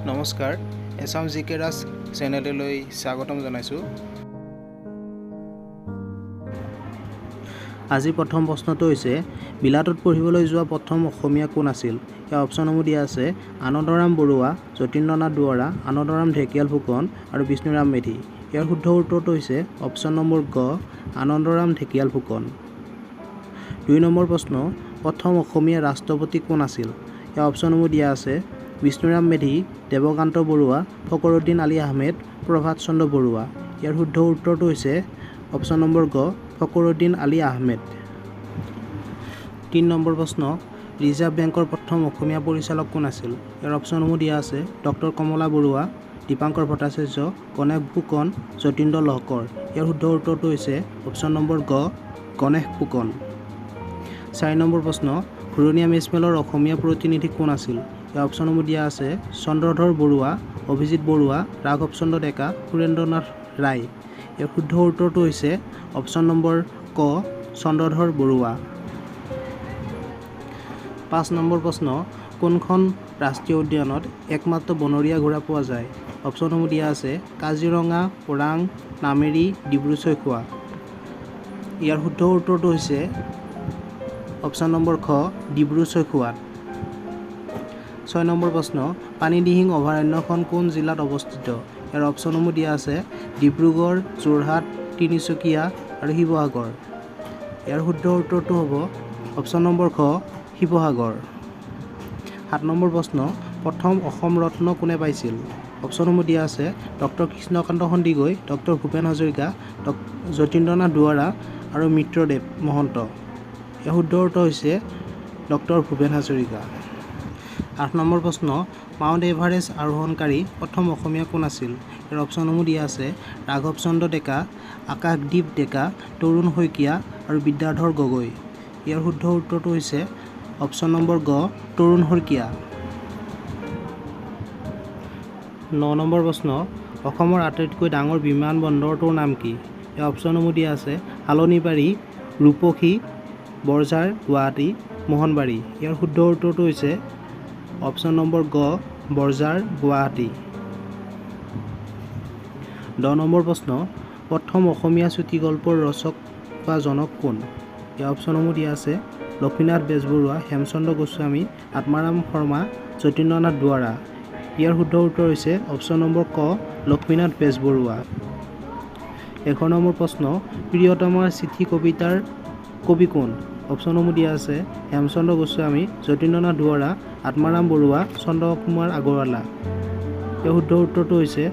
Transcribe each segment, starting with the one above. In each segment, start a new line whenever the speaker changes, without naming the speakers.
নমস্কাৰ, এছাম জি কে ৰাজ চেনেললৈ স্বাগতম জনাইছোঁ। আজি প্ৰথম প্ৰশ্নটো হৈছে, বিলাতত পঢ়িবলৈ যোৱা প্ৰথম অসমীয়া কোন আছিল? ইয়াৰ অপশ্যনসমূহ দিয়া আছে আনন্দৰাম বৰুৱা, যতীন্দ্ৰনাথ দুৱৰা, আনন্দৰাম ঢেকিয়াল ফুকন আৰু বিষ্ণুৰাম মেধি। ইয়াৰ শুদ্ধ উত্তৰটো হৈছে অপশ্যন নম্বৰ গ, আনন্দৰাম ঢেকিয়াল ফুকন। দুই নম্বৰ প্ৰশ্ন, প্ৰথম অসমীয়া ৰাষ্ট্ৰপতি কোন আছিল? ইয়াৰ অপশ্যনসমূহ দিয়া আছে বিষ্ণুৰাম মেধি, দেৱকান্ত বৰুৱা, ফকৰুদ্দিন আলী আহমেদ, প্ৰভাত চন্দ্ৰ বৰুৱা। ইয়াৰ শুদ্ধ উত্তৰটো হৈছে অপশ্যন নম্বৰ গ, ফকৰুদ্দিন আলী আহমেদ। তিনি নম্বৰ প্ৰশ্ন, ৰিজাৰ্ভ বেংকৰ প্ৰথম অসমীয়া পৰিচালক কোন আছিল? ইয়াৰ অপশ্যনসমূহ দিয়া আছে ডক্টৰ কমলা বৰুৱা, দীপাংকৰ ভট্টাচাৰ্য, গণেশ ফুকন, যতীন্দ্ৰ লহকৰ। ইয়াৰ শুদ্ধ উত্তৰটো হৈছে অপশ্যন নম্বৰ গ, গণেশ ফুকন। চাৰি নম্বৰ প্ৰশ্ন, ঘূৰণীয়া মেজমেলৰ অসমীয়া প্ৰতিনিধি কোন আছিল? ইয়াৰ অপশ্যনসমূহ দিয়া আছে চন্দ্ৰধৰ বৰুৱা, অভিজিত বৰুৱা, ৰাঘৱ চন্দ্ৰ ডেকা, সুৰেন্দ্ৰনাথ ৰায়। ইয়াৰ শুদ্ধ উত্তৰটো হৈছে অপশ্যন নম্বৰ ক, চন্দ্ৰধৰ বৰুৱা। পাঁচ নম্বৰ প্ৰশ্ন, কোনখন ৰাষ্ট্ৰীয় উদ্যানত একমাত্ৰ বনৰীয়া ঘোঁৰা পোৱা যায়? অপশ্যনসমূহ দিয়া আছে কাজিৰঙা, ওৰাং, নামেৰি, ডিব্ৰু চৈখোৱা। ইয়াৰ শুদ্ধ উত্তৰটো হৈছে অপশ্যন নম্বৰ খ, ডিব্ৰু চৈখোৱাত। ছয় নম্বৰ প্ৰশ্ন, পানীদিহিং অভয়াৰণ্যখন কোন জিলাত অৱস্থিত? ইয়াৰ অপশ্যনসমূহ দিয়া আছে ডিব্ৰুগড়, যোৰহাট, তিনিচুকীয়া আৰু শিৱসাগৰ। ইয়াৰ শুদ্ধ উত্তৰটো হ'ব অপশ্যন নম্বৰ খ, শিৱসাগৰ। সাত নম্বৰ প্ৰশ্ন, প্ৰথম অসম ৰত্ন কোনে পাইছিল? অপশ্যনসমূহ দিয়া আছে ডক্টৰ কৃষ্ণকান্ত সন্দিকৈ, ডক্টৰ ভূপেন হাজৰিকা, যতীন্দ্ৰনাথ দুৱৰা আৰু মিত্ৰদেৱ মহন্ত। ইয়াৰ শুদ্ধ উত্তৰ হৈছে ডক্টৰ ভূপেন হাজৰিকা। আঠ নম্বৰ প্ৰশ্ন, মাউণ্ট এভাৰেষ্ট আৰোহণকাৰী প্ৰথম অসমীয়া কোন আছিল? ইয়াৰ অপশ্যনসমূহ দিয়া আছে ৰাঘৱ চন্দ্ৰ ডেকা, আকাশদ্বীপ ডেকা, তৰুণ শইকীয়া আৰু বিদ্যাধৰ গগৈ। ইয়াৰ শুদ্ধ উত্তৰটো হৈছে অপশ্যন নম্বৰ গ, তৰুণ শইকীয়া। ন নম্বৰ প্ৰশ্ন, অসমৰ আটাইতকৈ ডাঙৰ বিমান বন্দৰটোৰ নাম কি? ইয়াৰ অপশ্যনসমূহ দিয়া আছে শালনিবাৰী, ৰূপসী, বৰঝাৰ, গুৱাহাটী, মোহনবাৰী। ইয়াৰ শুদ্ধ উত্তৰটো হৈছে অপশ্যন নম্বৰ গ, বৰঝাৰ, গুৱাহাটী। দহ নম্বৰ প্ৰশ্ন, প্ৰথম অসমীয়া চুটিগল্পৰ ৰচক বা জনক কোন? ইয়াৰ অপশ্যনসমূহ দিয়া আছে লক্ষ্মীনাথ বেজবৰুৱা, হেমচন্দ্ৰ গোস্বামী, আত্মাৰাম শৰ্মা, যতীন্দ্ৰনাথ দুৱৰা। ইয়াৰ শুদ্ধ উত্তৰ হৈছে অপশ্যন নম্বৰ ক, লক্ষ্মীনাথ বেজবৰুৱা। 11 নম্বৰ প্ৰশ্ন, প্ৰিয়তমাৰ চিঠি কবিতাৰ কবি কোন? অপশ্যনসমূহ দিয়া আছে হেমচন্দ্ৰ গোস্বামী, যতীন্দ্ৰনাথ দুৱৰা, আত্মাৰাম বৰুৱা, চন্দ্ৰকুমাৰ আগৰৱালা। ইয়াৰ শুদ্ধ উত্তৰটো হৈছে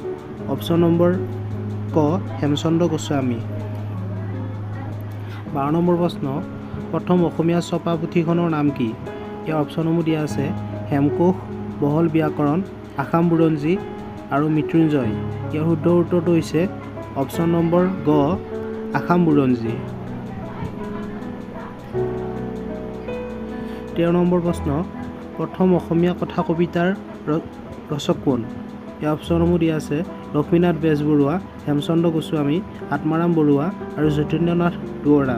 অপশ্যন নম্বৰ ক, হেমচন্দ্ৰ গোস্বামী। 12 নম্বৰ প্ৰশ্ন, প্ৰথম অসমীয়া ছপা পুথিখনৰ নাম কি? ইয়াৰ অপশ্যনসমূহ দিয়া আছে হেমকোষ, বহল ব্যাকৰণ, আসাম বুৰঞ্জী আৰু মৃত্যুঞ্জয়। ইয়াৰ শুদ্ধ উত্তৰটো হৈছে অপশ্যন নম্বৰ গ, আসাম বুৰঞ্জী। 13 নম্বৰ প্ৰশ্ন, প্ৰথম অসমীয়া কথা কবিতাৰ ৰচক কোন? ইয়াৰ অপশ্যনসমূহ দিয়া আছে লক্ষ্মীনাথ বেজবৰুৱা, হেমচন্দ্ৰ গোস্বামী, আত্মাৰাম বৰুৱা আৰু যতীন্দ্ৰনাথ দুৱৰা।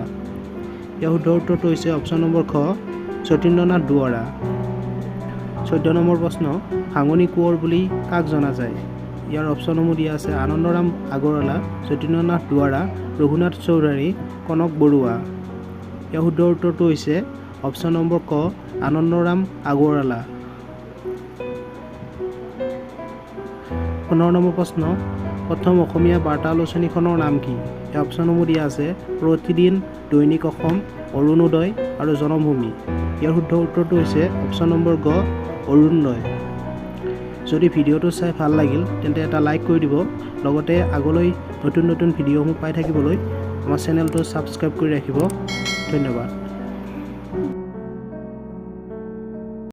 ইয়াৰ শুদ্ধ উত্তৰটো হৈছে অপশ্যন নম্বৰ খ, যতীন্দ্ৰনাথ দুৱৰা। 14 নম্বৰ প্ৰশ্ন, ভাঙনি কোঁৱৰ বুলি কাক জনা যায়? ইয়াৰ অপশ্যনসমূহ দিয়া আছে আনন্দৰাম আগৰৱালা, যতীন্দ্ৰনাথ দুৱৰা, ৰঘুনাথ চৌধাৰী, কনক বৰুৱা। ইয়াৰ শুদ্ধ উত্তৰটো হৈছে অপশ্যন নম্বৰ ক, আনন্দৰাম আগৰৱালা। 15 নম্বৰ প্ৰশ্ন, প্ৰথম অসমীয়া বাৰ্তা আলোচনীখনৰ নাম কি? ইয়াৰ অপশ্যনসমূহ দিয়া আছে প্ৰতিদিন, দৈনিক অসম, অৰুণোদয় আৰু জনমভূমি। ইয়াৰ শুদ্ধ উত্তৰটো হৈছে অপশ্যন নম্বৰ গ, অৰুণোদয়। যদি ভিডিঅ'টো চাই ভাল লাগিল তেন্তে এটা লাইক কৰি দিব, লগতে আগলৈ নতুন নতুন ভিডিঅ'সমূহ পাই থাকিবলৈ আমাৰ চেনেলটো ছাবস্ক্ৰাইব কৰি ৰাখিব। ধন্যবাদ।